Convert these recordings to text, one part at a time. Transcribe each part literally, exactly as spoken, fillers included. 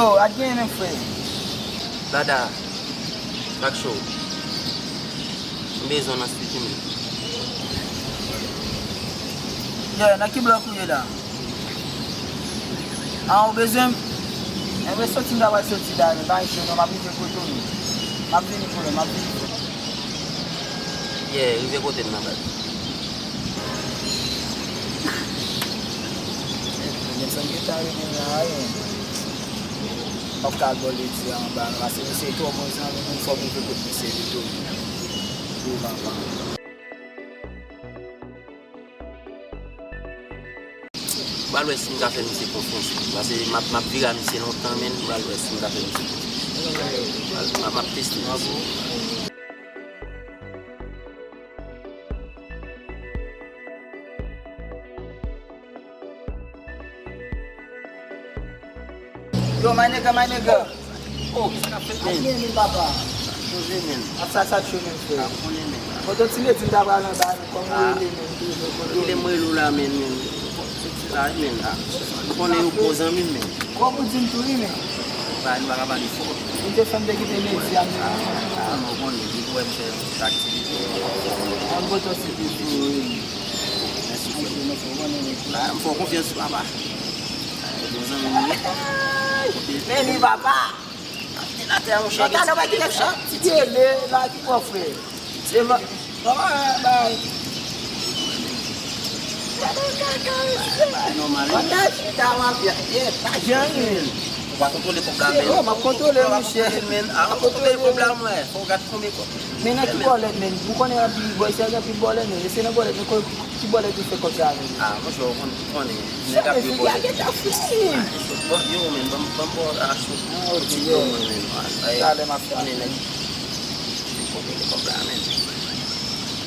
Yo, a genyen menm frè. Dada, sak cho. M bezwen w nan street wi menm. Yeah, nan ki blòk ou ye la? Ah, ou bezwen m? Enben soti m ta pral soti la, men pa gen non, m ap rive kote w menm. M ap vini pou ou, m ap vini pou ou. Yeah, rive kote m nan baz. Nèg sa m gentan rele la, wi. M p ap ka al bò ledi a anba non, paske misye twò bon zanmi m, fò m rive kot misye pito. Wi, papa. M pral wè si m ka fè misye konfyans wi, paske m ap, m ap vire a misye lontan, men m pral wè si m ka fè misye konfyans. M ap, m ap teste misye. Yo, my nigga, my nigga. Oh, sa k ap fèt, men? Ap byen, men, papa. Poze, men. Ap sa, sa cho, men, frè. Ap konnen, men. Kote w ti mete m ta pral anba, men kòm ou rele, men, m toujou kote w. Kite m rele w la, men, men. Se ti la, men, la. M konnen yo gwo zanmi m, men. Kòm ou di m tou, wi, men. Ba, nou pa ka pale fò. Ou te fè m te kite medi a, men. Ah, non, konnen, li pou wè m fè aktivite. An pote w site sou, wi. Mèsi, frè. Mèsi, mèsi, ou konnen, men. Ba, m fè w konfyans, papa. Bon zanmi m ye. Men li papa. Atè monchè. Gade nan bagay ki fè ti tele la ki pran frè. Se pa. Papa bay. Bay nòmal. Pandan chita w ap ye pa janyen. Ou pa kontwole kòb la men. Oh, m ap kontwole monchè. Men a ou kontwole kòb la mwen. Fò w gad konbyen kòb. Men nan ki bòlèt men? Ou konnen anpil bòy se anpil bòlèt men. E se nan bòlèt men. Ki bòlèt ou fè kòb sa avè l? Ah, monchè, ou konn, ou konnen. Nèg ap jwe bòlèt. Sa figi a gentan fini. Bon, yo, men, ban m, ban m ba w aksyon. Ah, ok, yo. Yo, men, men, ay, talè m ap fè konnen nèg. Konbyen de kòb la, men?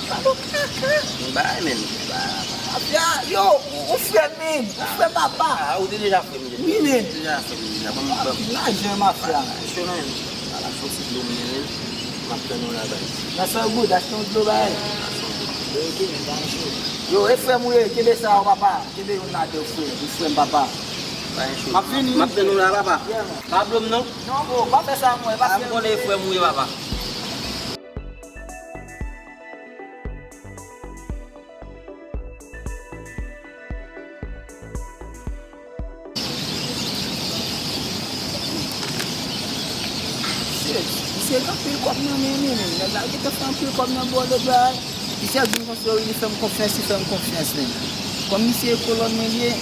Palo kaka. M bay, men. Mafya, yo, ou, ou frè m, men. Ou frè papa. Ah, ou te deja frè m deja. Wi, men. Ou te deja frè m deja. Ban m, ban m. Lajan mafya. Cho, men. Ala, cho ti dlo m gen, men. M ap tann ou la, bay. Nan sèl goud, achte yon dlo, bay. Yo, e frè m ou ye, kenbe sa yo, papa. Kenbe youn ladan, frè. Ou frè m, papa. M ap vini. M ap tann ou la, papa. Yeah, man. Pa blo m, non? Non, bro, pa fè sa, mwen. Pa fè. M konnen e frè m ou ye, papa. Shit, misye gen anpil kòb nan men li, men. Nèg la gentan fè anpil kòb nan bòlèt, bay. Misye ap vin konsa, wi, li fè m konfyans, li fè m konfyans, men. Kòm misye e kolòn mwen li ye,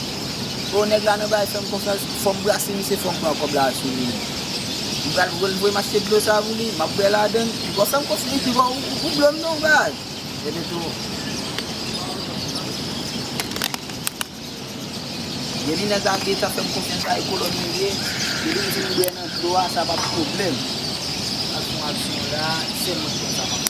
o, nèg la nan bay fè m konfyans, fò m brase misye, fò m pran kòb la sou li. M pral voye m achte dlo sa pou li, m ap bwè ladann. Ou fè m konfyans, ou, ou, ou blo m non, bay. Epi tou, depi nèg la gentan fè m konfyans la, e kolòn li ye, depi m fin bwè nan dlo a, sa pa pwoblèm. Aksyon, aksyon la, se mwen ki konn sa m ap fè.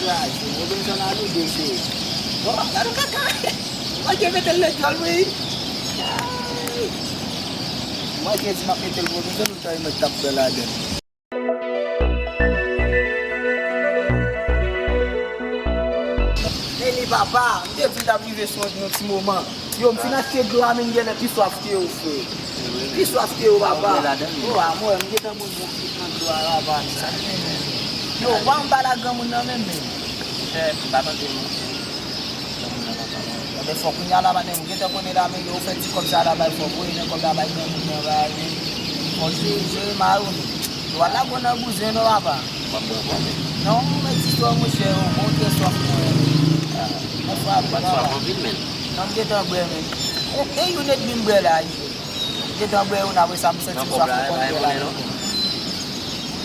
Kraze, Robinson a nou de se. Bon, gade kaka. Mwen ki mete l nan djòl, wi. Mwen ki di m ap mete l Robinson, ou ta mwen t ap pran ladann. Eli papa, m te di l t ap rive sou yon ti moman. Yo, m fin achte dlo a, men genlè pi swaf ke ou, frè. Pi swaf ke ou, papa. Ou wè, mwen, m gentan bon bon ki pran dlo a, papa, men sa k gen, men. Yo, pa anba la granmoun nan menm, men. Chè, m pa tande non. Granmoun nan pa tande. Enben, fò kounye a la, madanm, ou gentan konnen la, men yo, ou fè ti kòb sa la, bay, fò voye nan kòb la, bay granmoun nan, bay, men. Fò jere, jere mayo, men. Yo, al lage w nan bouzen, non, papa. W ap pran kòb, men. Non, men ti sò, monchè, ou montre swaf mwen. Nan frape, papa. Swaf anpil, men. Non, m gentan bwè, men. E, e youn edmi m bwè la, yo. Gentan bwè youn, apre sa, m santi m swaf ankò, m bwè la.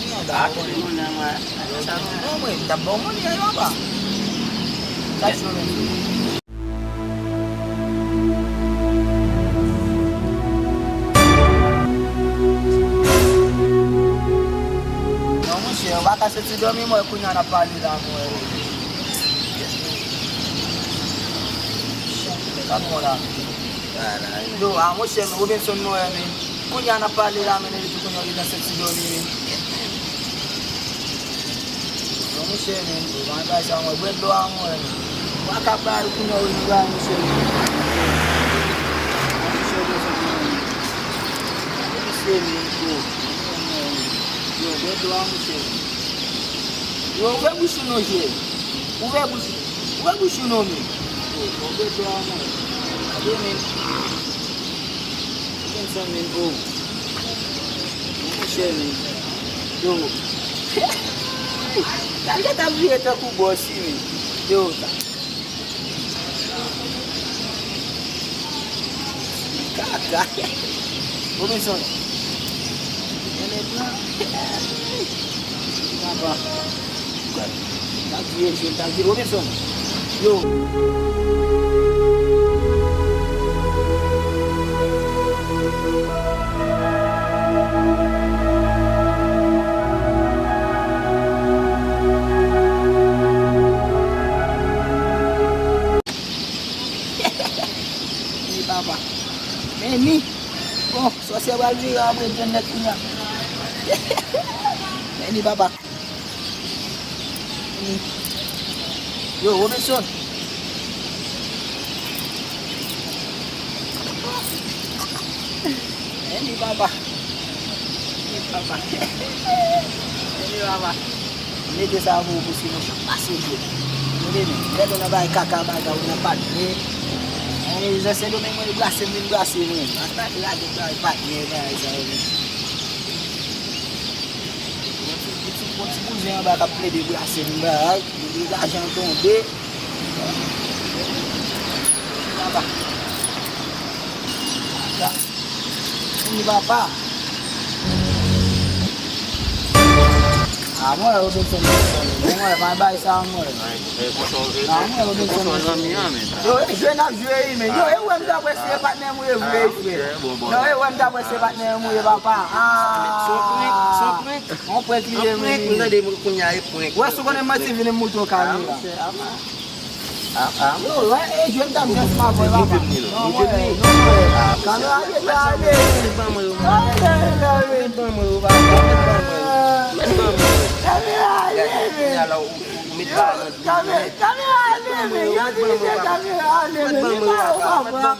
Nan kòb la, e pa yon monnen, non? Monnen an, ba monnen. Monnen an, mwen. Non, mwen, m t ap ba w monnen an, yo, apa. Sa cho, men. Kaka soti dòmi, mwen, kounye a n ap pale la, mwen. Chen, gade mwen la. Yo, a, monchè, men, Robinson, mwen, men. Kounye a n ap pale la, men, epi tou kounye a li nan soti dòmi, men. Yo, monchè, men, yo, mwen, bagay sa, mwen, bwè dlo a, mwen. Mwen ka pale kounye a, yo, monchè, men. Monchè, Robinson, men. Monchè, men, yo. Yo, bwè dlo a, monchè. Yo, ouvè bouch ou non, jwè. Ouvè bouch ou. Ouvè bouch ou non, men. Yo, yo, ouvè dlo a, mwen. Gade, men. Ou konn sa, men, o. Yo, monchè, men. Yo. Gade, t ap vire tankou bòs, wi, men. Yo, sa. Kaka. Robinson. Mwen nèg la. Papa. T ap vire jwèt, t ap vire. Robinson. Yo. Meni papa. Meni. Bon, sòsyè pral vire apre djennèt kounye a. Meni papa. Meni. Yo, Robinson. Meni papa. Meni papa. Meni papa. Mete sa pou ou, paske mwen ap pase dlo. Tande, men, lè nou nan bagay kaka, bagay ou nan patnè. Anyen, jan Sendomeng mwen brase, m vin brase mwen. Ata lage bagay patnè, bagay sa yo, men. Yon ti, yon ti, yon ti bouzen anba k ap plede brase m, bagay. Depi lajan tonbe. Papa. Papa. Wi, papa. A, mwen, Robinson, Robinson. Mwen, pa bay sa, mwen. A, mwen, Robinson, Robinson. Yo, e jwe n ap jwe, wi, men. Yo, e wè m ta wè se patnè m ye vre, frè. Yo, e wè m ta wè se patnè m ye, papa. A. Se yon prank, se yon prank. Yon prank li ye, men. Yon prank, m tande kounye a e prank. Wè, si w konnen manti, vini m moutre w kamera. A, a, a. Yo, wè, e jwe m t ap jwe ansanm avè w, papa. Non, mwen, non, mwen. Kamera deja ale. Ale, ale. Kamera ale, men. Yo, kame-, kamera ale, men. Yo, itilize kamera ale, men. Li pa yo, papa.